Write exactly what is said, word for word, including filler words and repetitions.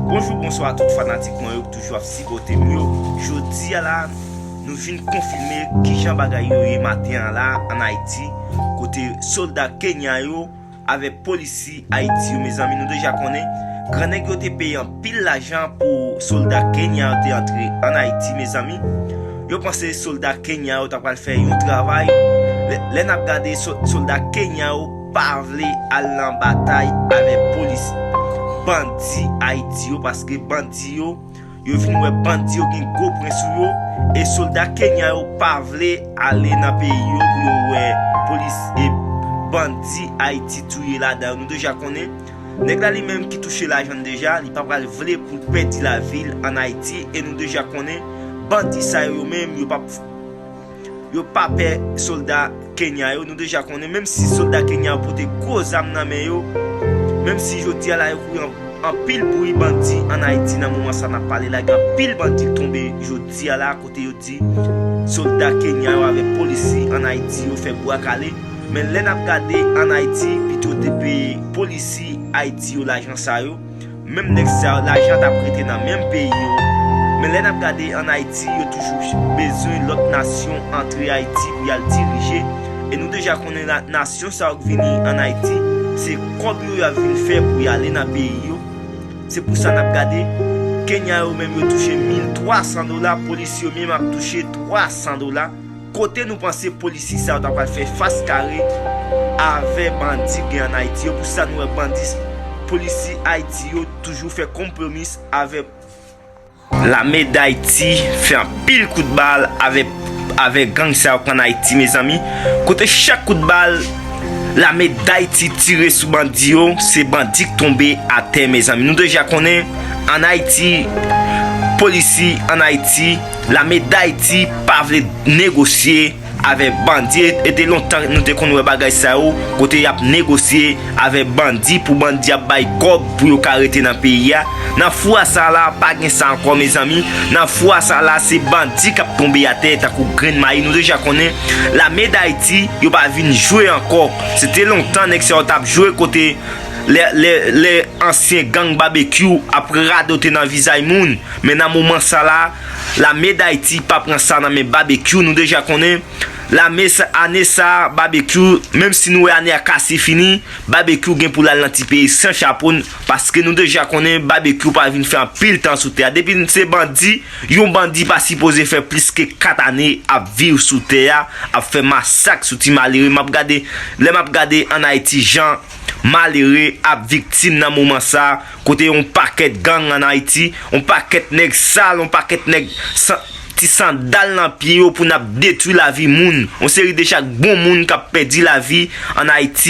Bonjou, bonswa a tout fanatik mwen yo ki toujou ap sipòte m yo. Jodi a la, nou vin konfime kijan bagay yo ye maten an la ann Ayiti, kote sòlda Kenya yo avèk polisi Ayiti yo, mezanmi, nou deja konnen, grannèg yo te peye anpil lajan pou sòlda Kenya yo te antre ann Ayiti, mezanmi. Yo panse sòlda Kenya yo ta pral fè yon travay. Lè, lè n ap gade, sò-, sòlda Kenya yo pa vle al nan batay avèk polis. Bandi Ayiti yo, paske bandi yo, yo vin wè bandi yo gen gwo pwen sou yo, e sòlda Kenya yo pa vle ale nan peyi yo pou yo wè polis e bandi Ayiti touye ladan yo. Nou deja konnen, nèg la li menm ki touche lajan l deja, li pa pral vle pou l pèdi lavi l ann Ayiti, e nou deja konnen, bandi sa yo, yo menm, yo p ap, yo pa pè sòlda Kenya yo. Nou deja konnen, menm si sòlda Kenya yo pote gwo zam nan men yo, menm si jodi a la yo kouri an-, anpil bri bandi ann Ayiti nan moman sa n ap pale la, gen anpil bandi k tonbe jodi a la, kote yo di sòlda Kenya yo avèk polisi ann Ayiti yo fè bwa kale. Men lè n ap gade ann Ayiti, pito te peye polisi Ayiti yo lajan sa yo, menm nèg sa yo, lajan t ap rete nan menm peyi yo. Men lè n ap gade ann Ayiti, yo toujou bezwen lòt nasyon antre Ayiti pou y al dirije. E nou deja konnen la, nasyon sa yo k vini ann Ayiti, se kòb yo y ap vin fè pou y ale nan peyi yo. Se pou sa n ap gade, Kenya yo menm yo touche mil twa san dola, polis yo menm ap touche twa san dola. Kote nou panse polisi sa yo ta pral fè fas kare avè bandi gen ann Ayiti yo? Pou sa nou wè bandi, polisi Ayiti yo toujou fè konpwomis avè Lame Dayiti fè anpil kout bal avè, avè gang sa yo k ann Ayiti, mezanmi. Kote chak kout bal Lame Dayiti tire sou bandi yo, se bandi k tonbe atè, mezanmi. Nou deja konnen, ann Ayiti, polisi ann Ayiti, Lame Dayiti pa vle negosye avèk bandi. E te lontan nou te konn wè bagay sa yo, kote y ap negosye avèk bandi pou bandi ap bay kòb pou yo ka rete nan peyi a. Nan fwa sa la, pa gen sa ankò, mezanmi. Nan fwa sa la, se bandi k ap tonbe atè tankou grenn mayi. Nou deja konnen, Lame Dayiti, yo pa vin jwe ankò. Se te lontan nèg sa yo t ap jwe kote lè, lè, lè ansyen gang Babekyou ap radote nan vizaj moun. Men nan moman sa la, Lame Dayiti pa pran sa nan men Babekyou. Nou deja konnen, lame sa, ane sa, Babekyou, menm si nou wè ane a kase fini, Babekyou gen pou l al nan ti peyi san chapo, paske nou deja konnen Babekyou pa vin fè anpil tan sou tè a. Depi se bandi, yon bandi pa sipoze fè plis ke kat ane ap viv sou tè a, ap fè masak sou ti malere. M ap gade, lè m ap gade ann Ayiti, jan malere ap viktim nan moman sa, kote yon pakèt gang ann Ayiti, yon pakèt nèg sal, yon pakèt nèg san, ti sandal nan pye yo pou n ap detwi lavi moun. Yon seri de chak bon moun k ap pèdi lavi ann Ayiti.